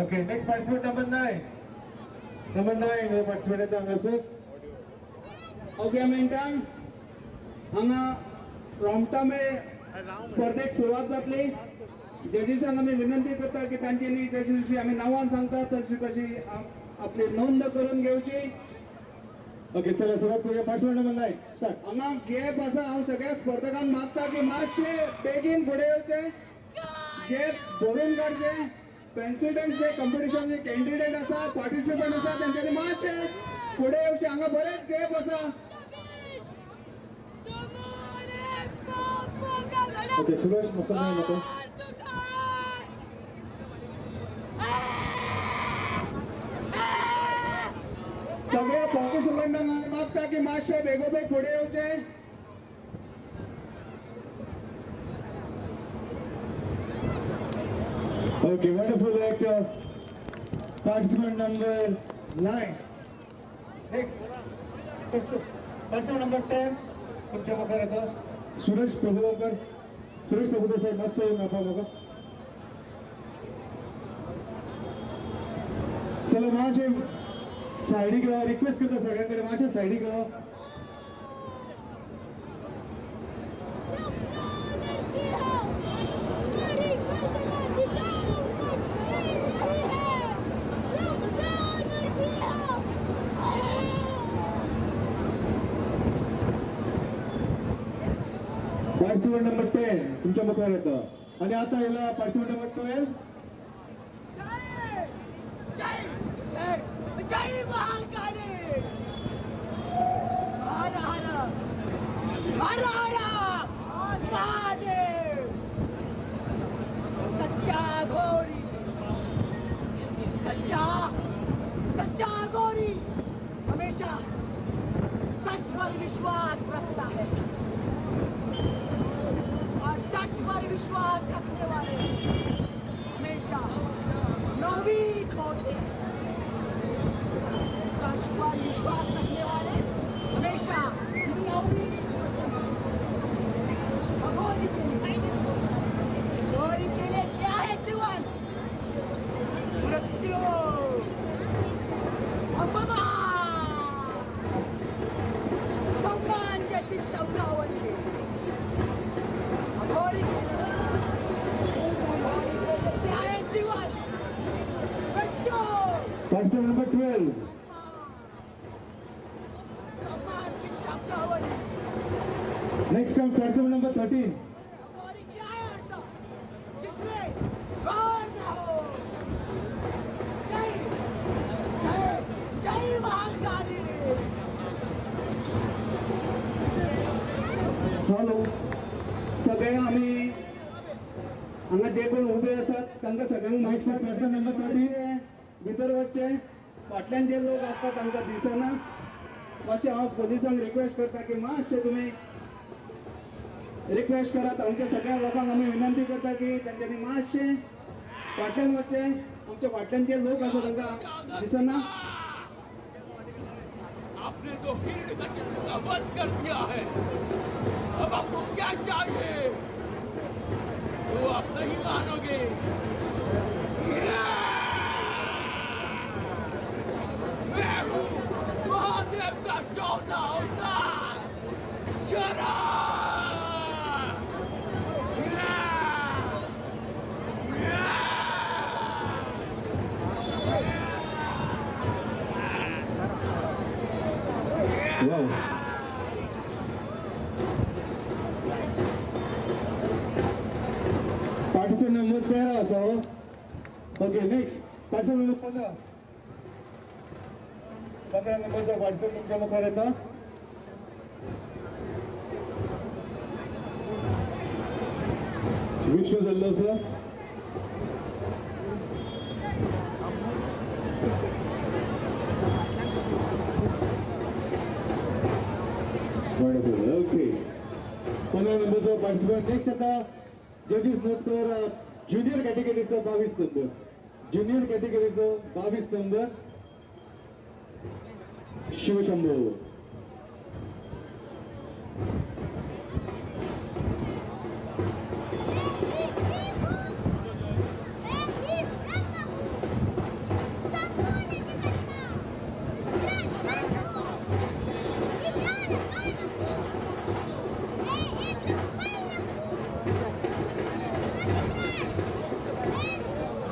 Okay, next participant number 9. Number 9 हो पार्टिसिपंट येता हांगासर. अवघ्या मिनटान हांगा रोमटामेळ स्पर्धेक सुरवात जातली. जजीसांक आमी विनंती करता की तांच्यांनी जशी जशी आमी नांवां सांगता तशी तशी आपली नोंद करून घेवची. ओके, चला सुरुवात करूया. Participant number 9, start. हांगा गॅप आसा. हांव सगळ्या स्पर्धकांक मागता की मातशे बेगीन फुडें येवचे, गॅप भरून काडचे. फॅन्सी डान्स जे कॉम्पिटिशन जे कॅन्डिडेट आसा, पार्टिसिपंट आसा, तेंच्यांनी मातशे फुडें येवचे. हांगा बरेच गॅप आसा. तुम्हारे पापों का घड़ा ओके, सुरज मस्त नाही नको. भर चुका है। सगळ्या पार्टिसिपंटांक हांव मागता की मातशे बेगोबेग फुडें येवचे. Okay, wonderful act of participant number 9. Next, participant number 10, तुमच्या मुखार येता सुरेश प्रभुगांवकर. सुरेश प्रभुदेसाई, मस्त येऊन दाखवा म्हाका. चला, मातशे सायडीक रावा. रिक्वेस्ट करता सगळ्यां कडेन, मातशे सायडीक रावा. तुम जो डरती हो, मेरी गर्जना दिशाओं को छेद रही है। तुम जो डरती हो। पार्टिसिपंट नंबर 10 तुमच्या मुखार येता आणि आता येला पार्टिसिपंट नंबर 12. जय जय जय जय महाकाली. हर हर हर हर महादेव. सच्चा घोरी, सच्चा सच्चा घोरी हमेशा सच पर विश्वास रखता है और सच पर विश्वास रखने वाले हमेशा निर्भीक होते हैं. सच पर विश्वास रखने वाले हमेशा निर्भीक होते हैं. अपमान, सम्मान जैसी शब्दावली। अघोरी के, अघोरी के लिए क्या है जीवन? मृत्यु। Participant number 12. सम्मान की शब्दावली। Next come participant number 13. अघोरी क्या है अर्थ जिसमें गौर न हो? जय जय जय महाकाली। हॅलो, सगळे आमी हांगा जे कोण उबे आसात तांकां सगळ्यांक Next is person number 13. भितर वचचे. फाटल्यान जे लोक आसता तांकां दिसना. मातशें हांव पोलिसांक रिक्वेस्ट करता की मातशें तुमी रिक्वेस्ट करात. आमच्या सगळ्या लोकांक आमी विनंती करता की तांच्यांनी मातशें फाटल्यान वचचें. आमच्या फाटल्यान जे लोक आसा तांकां दिसना. आपने तो हिरण्यकशिपु का वध कर दिया है, अब आपको क्या चाहिए? वो आप नहीं मानोगे। मैं हूँ महादेव का चौथा अवतार, शरण। वाव. पार्टिसिपंट नंबर 13 आसा हो. Okay, next participant number 15. 15 नंबरचो पार्टिसिपंट तुमच्या मुखार येता. विष्णू जाल्लो आसा. वंडरफुल. ओके, 15 नंबरचो पार्टिसिपंट. नेक्स्ट आता जजीस नोट कर, ज्युनियर कॅटेगरीचो 22 नंबर, ज्युनियर कॅटेगरीचो 22 नंबर शिवशंभू. मैं ही ब्रह्म हूँ, संपूर्ण जगत का निरंतर हूँ, विकराल काल हूँ। मैं एक लघुपल हूँ। मैं ज्ञानी और अज्ञानी हूँ। मैं समस्त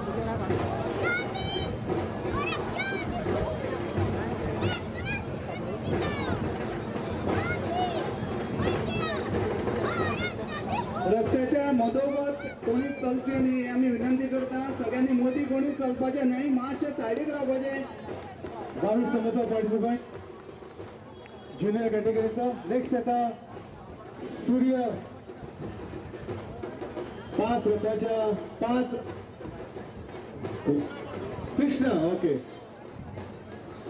सृष्टि का आदि, मध्य और अंत भी हूँ। रस्त्याच्या मधोमध कोणी चलचें न्ही, आमी विनंती करता. सगळ्यांनी मदीं कोणी चलपाचें न्हय, मातशें सायडीक रावपाचें. 22 नंबरचो पार्टिसिपंट ज्युनियर कॅटेगरीचो. नेक्स्ट येता सूर्य, पाच रथाच्या पाच, कृष्ण. ओके,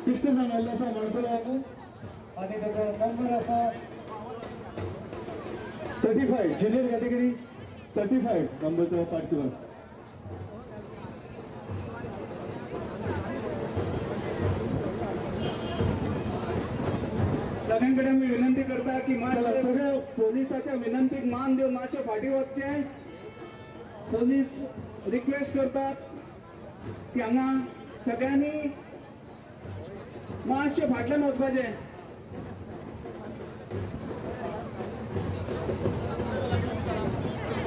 कृष्ण जावन आयिल्लो आसा माणकुलो आनी ताचो नंबर आसा 35. ज्युनियर कॅटेगरी 35 नंबरचो पार्टिसिपंट. सगळ्यां कडेन आमी विनंती करता की चला, मातशें पोलिसाच्या विनंतीक मान दिवन मातशें फाटीं वचचें. पोलीस रिक्वेस्ट करतात की हांगा सगळ्यांनी मातशें फाटल्यान वचपाचें.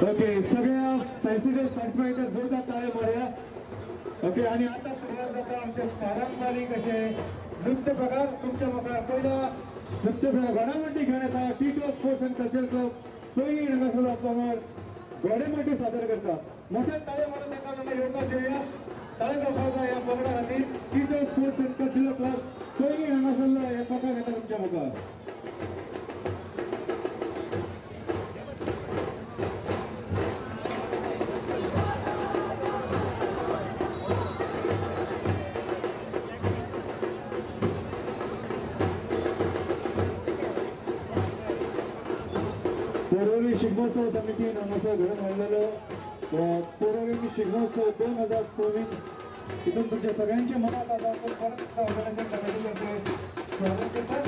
ओके, सगळ्या फॅसिलिटीज पार्टिसिपेंट जोरदार टाळ्यो मारुया. ओके, आणि आता सुरुवात जाता आमचे पारंपरिक असे नृत्य प्रकार. तुमच्या मुखार पयलो नृत्य प्रकार घोडामंडी घेवन येता Tito sports and culture club, पयलीं हांगासर पंगड घोडेमंडी सादर करता. मोठ्या टाळ्यो मारून ताका आमी येवकार दिवया. टाळ्यो जावपाक जाय ह्या पंगडा खातीर. Tito sports and cultural club, पयलीं हांगासरलो हे प्रकार येता तुमच्या मुखार. पोरोली शिगमोत्सव समितीन हांगासर घडोवन हाडलेलो पोरोली शिगमोत्सव 2024, तितून तुमच्या सगळ्यांचे मनात आसा. परत एकदा ऑर्गनायझिंग कमिटीतर्फे स्वागत करतात.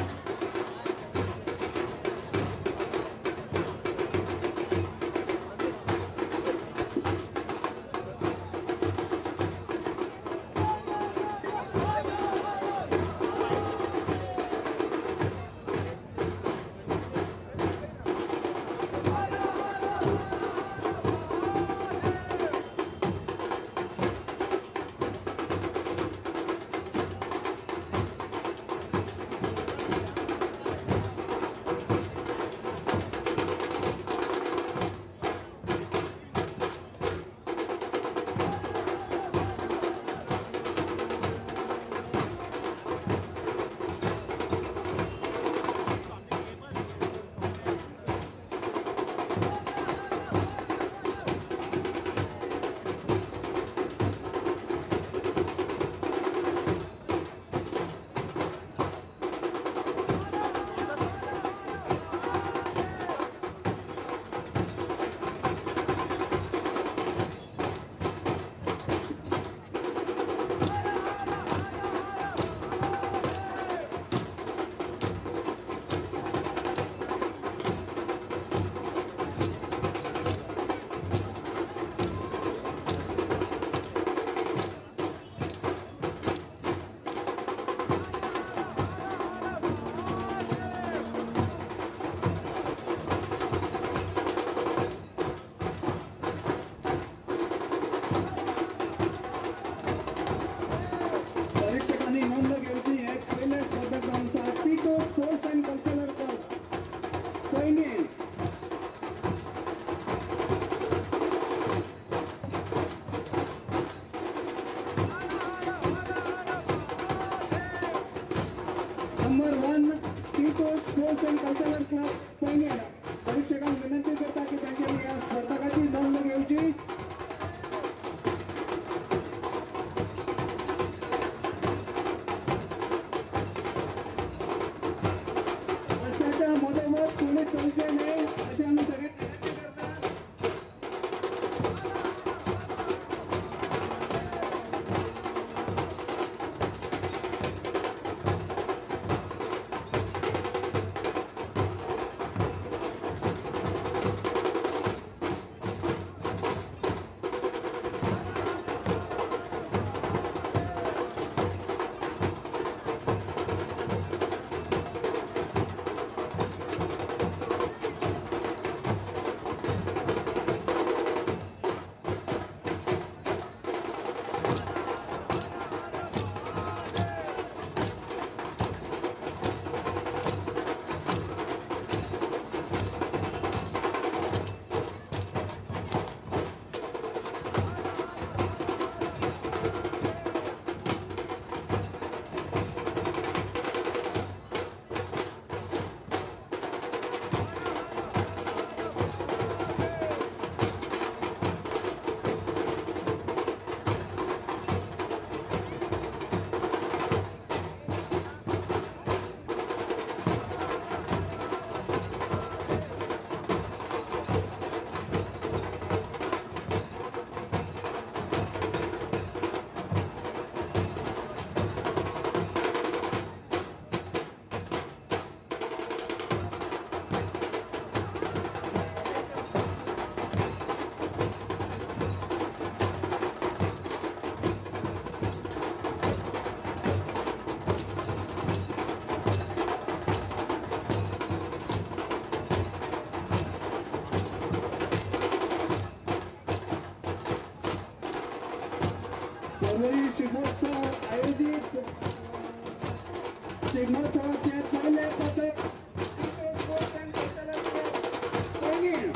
Sports and Cultural Club Poinguinim परीक्षकांक विनंती करता की तांच्यांनी ह्या स्पर्धकाची नोंद घेवची. रस्त्याच्या मधोमध कोणी चलचे नाही असे आम्ही सगळे विनंती करतात. पर्वरी शिगमोत्सव आयोजित शिगमोत्सवाचे पहिले पथक sports and cultural club Painguinim.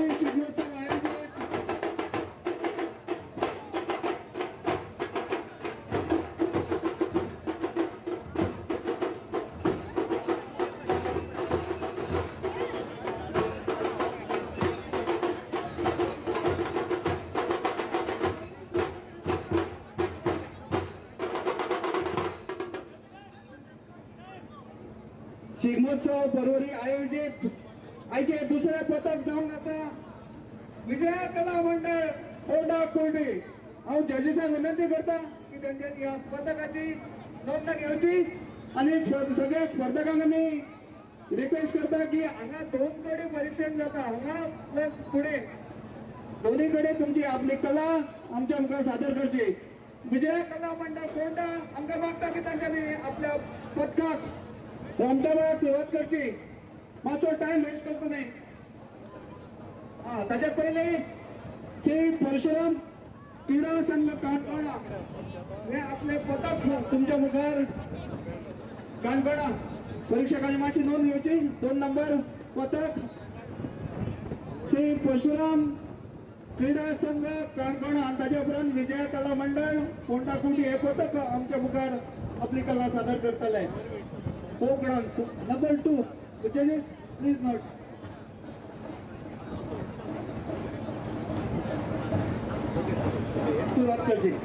Porvorim Shigmotsav आयोजित शिगमोत्सव पर्वरी आयोजित आयचे दुसरे पथक जावन आसा विजया कला मंडळ फोंडा कुर्डी. हांव जजीसांक विनंती करता की तेंच्यांनी ह्या पथकाची नोंद घेवची आनी सगळ्या स्पर्धकांक आमी रिक्वेस्ट करता की हांगा दोन कडेन परीक्षण जाता, हांगा प्लस फुडें दोन्ही कडेन तुमची आपली कला आमच्या मुखार सादर करची. विजया कला मंडळ फोंडा आमकां मागता की तांच्यांनी आपल्या पथकाक रोमटामेळाक सुरवात करची. मातसो टायम वेस्ट करचो न्हय. हा, ताच्या पयलीं श्री परशुराम क्रीडा संघ काणकोणा हे आपले पथक तुमच्या मुखार काणकोणा. परीक्षकांनी मातशी नोंद घेवची. 2 नंबर पथक श्री परशुराम क्रीडा संघ काणकोण आनी ताच्या उपरांत विजया कला मंडळ फोंडा कुर्डी हे पथक आमच्या मुखार आपली कला सादर करतले. Folk dance number 2. Judges please note. सुरवात करची.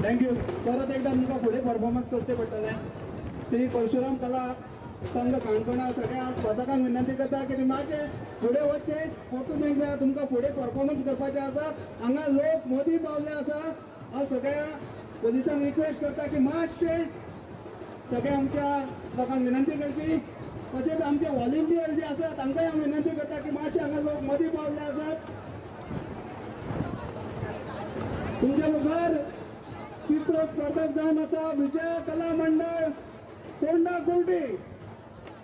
Thank you. परत एकदा तुमकां फुडें परफॉर्मन्स करचें पडटलें. श्री परशुराम कला संघ काणकोणा सगळ्या स्पर्धकांक विनंती करता की तुमी मातशें फुडें वचचें. परतून एकदा तुमकां फुडें परफॉर्मन्स करपाचें आसा. हांगा लोक मदीं पावले आसा. हांव सगळ्या पोलिसांक रिक्वेस्ट करता की मातशें सगळ्या आमच्या लोकांक विनंती करची. तशेंच आमचे व्हॉलिंटियर जे आसा तांकांय हांव विनंती करता की मातशें हांगा लोक मदीं पावले आसात. तुमच्या मुखार तिसरो स्पर्धक जावन आसा विजया कला मंडळ, फोंडा कुर्डी.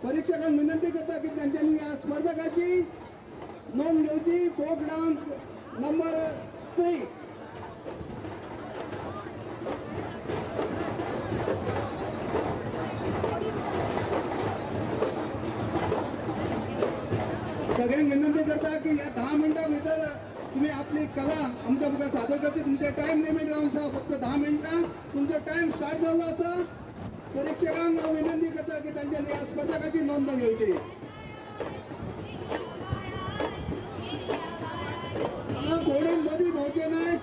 परीक्षकांक विनंती करता की तांच्यांनी ह्या स्पर्धकाची नोंद घेवची. Folk dance number 3. सगळ्यांक विनंती करता की ह्या 10 मिनटां भितर तुम्ही आपली कला आमच्या मुखार सादर करची. तुमचे टायम लिमीट जावन आसा फक्त 10 मिनटां. तुमचो टायम स्टार्ट जाल्लो आसा. परीक्षकांक हांव विनंती करता की तांच्यांनी ह्या स्पर्धकाची नोंद घेवची. हांगा कोणूय मदीं भोंवचे न्हय.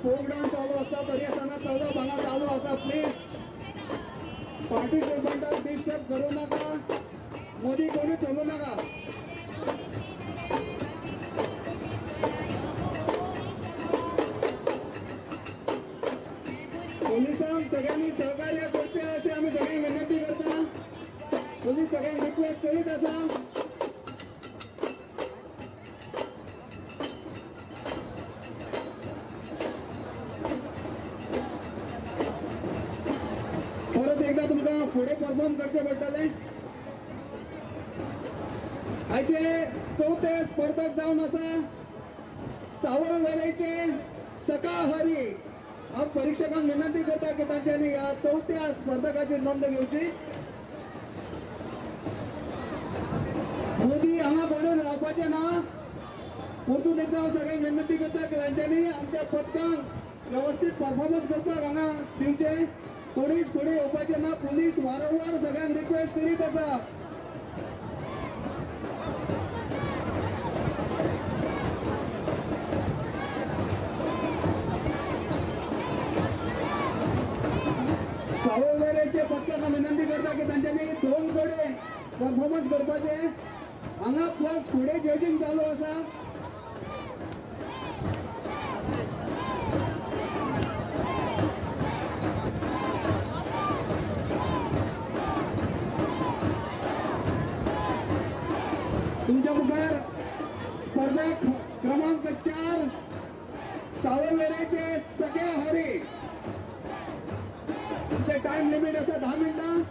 फोक डान्स चालू आसता तरी आसतना चलप हांगा चालू आसा. प्लीज पार्टिसिपंटाक डिस्टर्ब करूं नाका, मदीं कोणी चलूं नाका. पोलिसांक सगळ्यांनी सहकार्य करचें अशें आमी सगळ्यांक विनंती करता. पोलीस सगळ्यांक रिक्वेस्ट करीत आसा. परत एकदा तुमकां फुडें परफॉर्म करचें पडटलें. आयचे चवथे स्पर्धक जावन आसा सावयवेरेंचे सकाहरी. हांव परीक्षकांक विनंती करता की तांच्यांनी ह्या चवथ्या स्पर्धकाची नोंद घेवची. मोदी हांगा कोणूय रावपाचें ना. परतून एकदा हांव सगळ्यांक विनंती करता की तांच्यांनी आमच्या पथकांक वेवस्थीत परफॉर्मन्स करपाक हांगा दिवचें. कोणीच फुडें येवपाचें ना. पुलीस वारंवार सगळ्यांक रिक्वेस्ट करीत आसा. सावयवेरेंचे पथकाक विनंती करता की तांच्यांनी दोन कडेन परफॉर्मन्स करपाचे. हांगा प्लस फुडें जजींग चालू आसा. तुमच्या मुखार स्पर्धक क्रमांक 4 सावयवेरेंचे सगळे हरी. तुमचे टायम लिमिट आसा 10 मिनटां.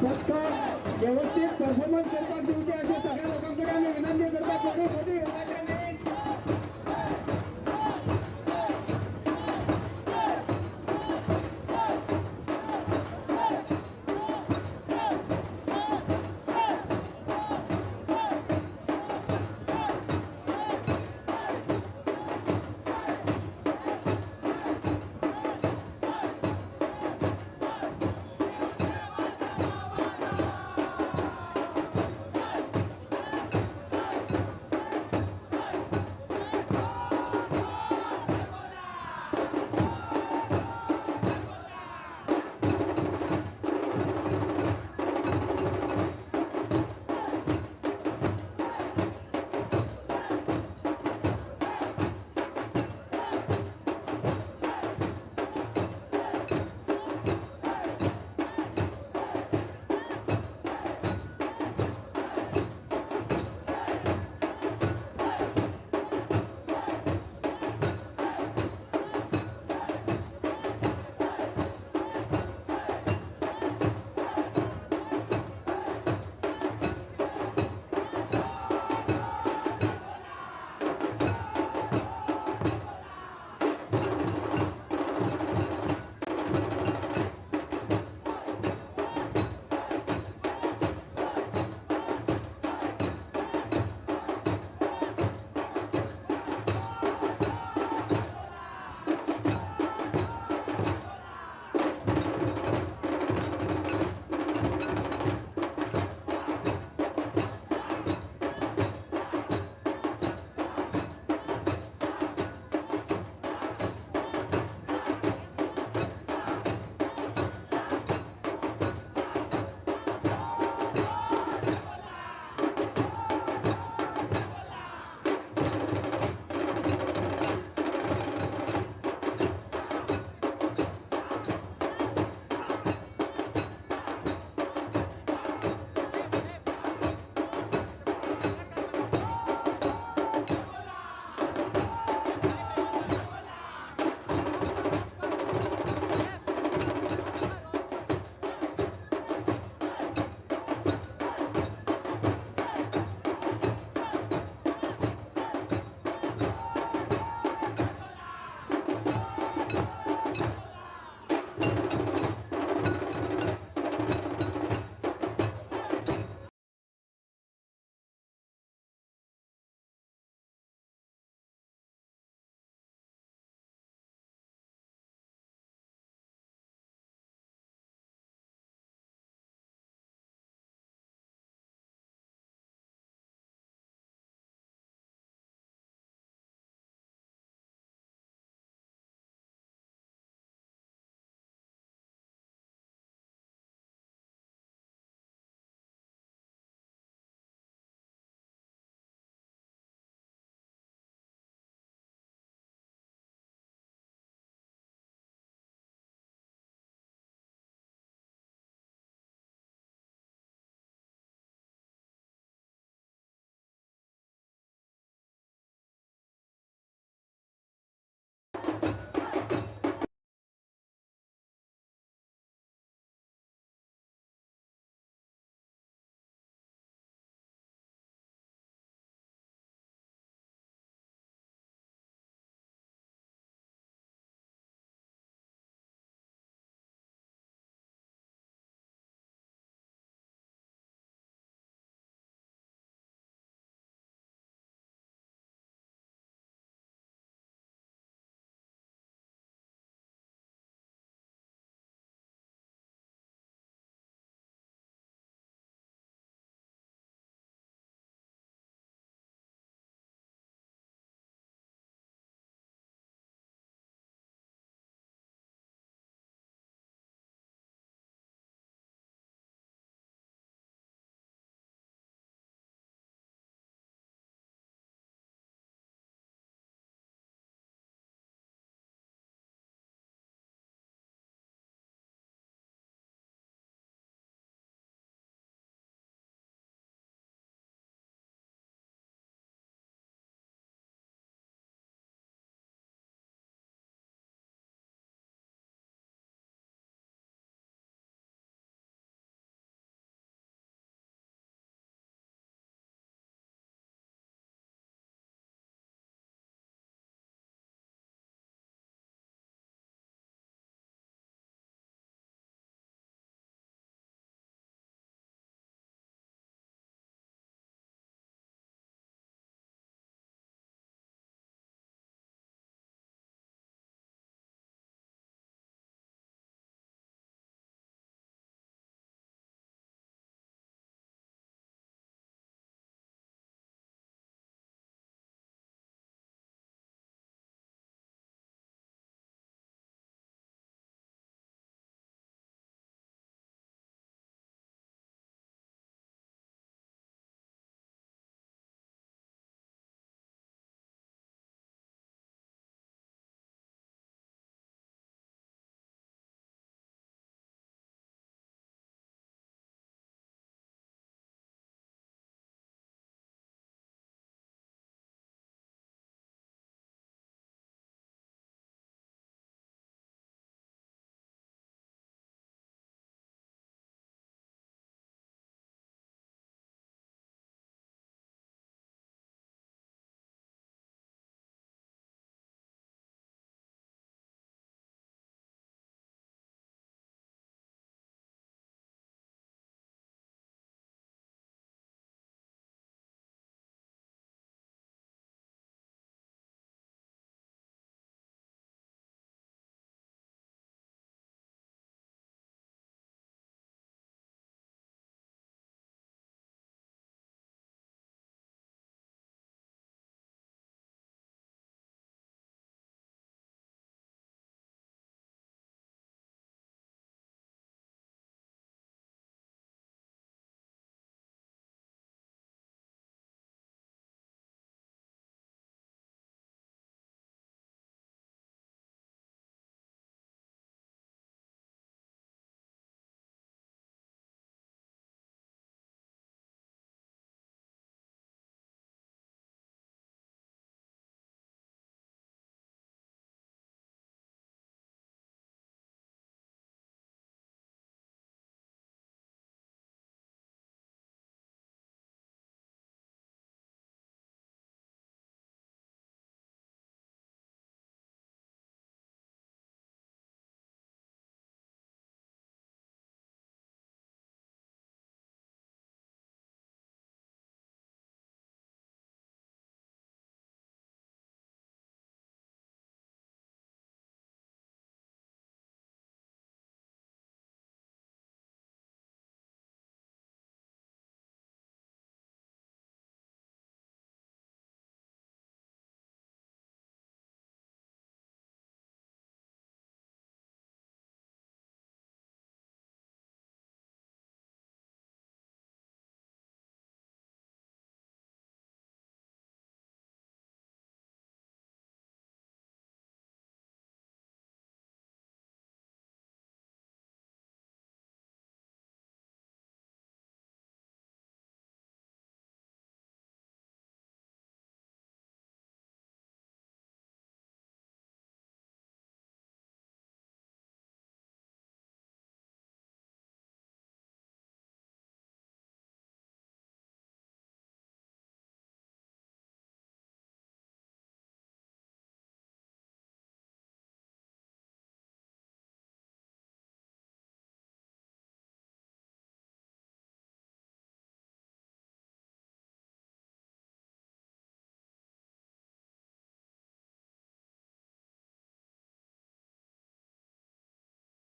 फक्त व्यवस्थित परफॉर्मन्स करपाक दिवचे अशें सगळ्या लोकां कडेन आमी विनंती करता. कोणी मदीं येवनाकात.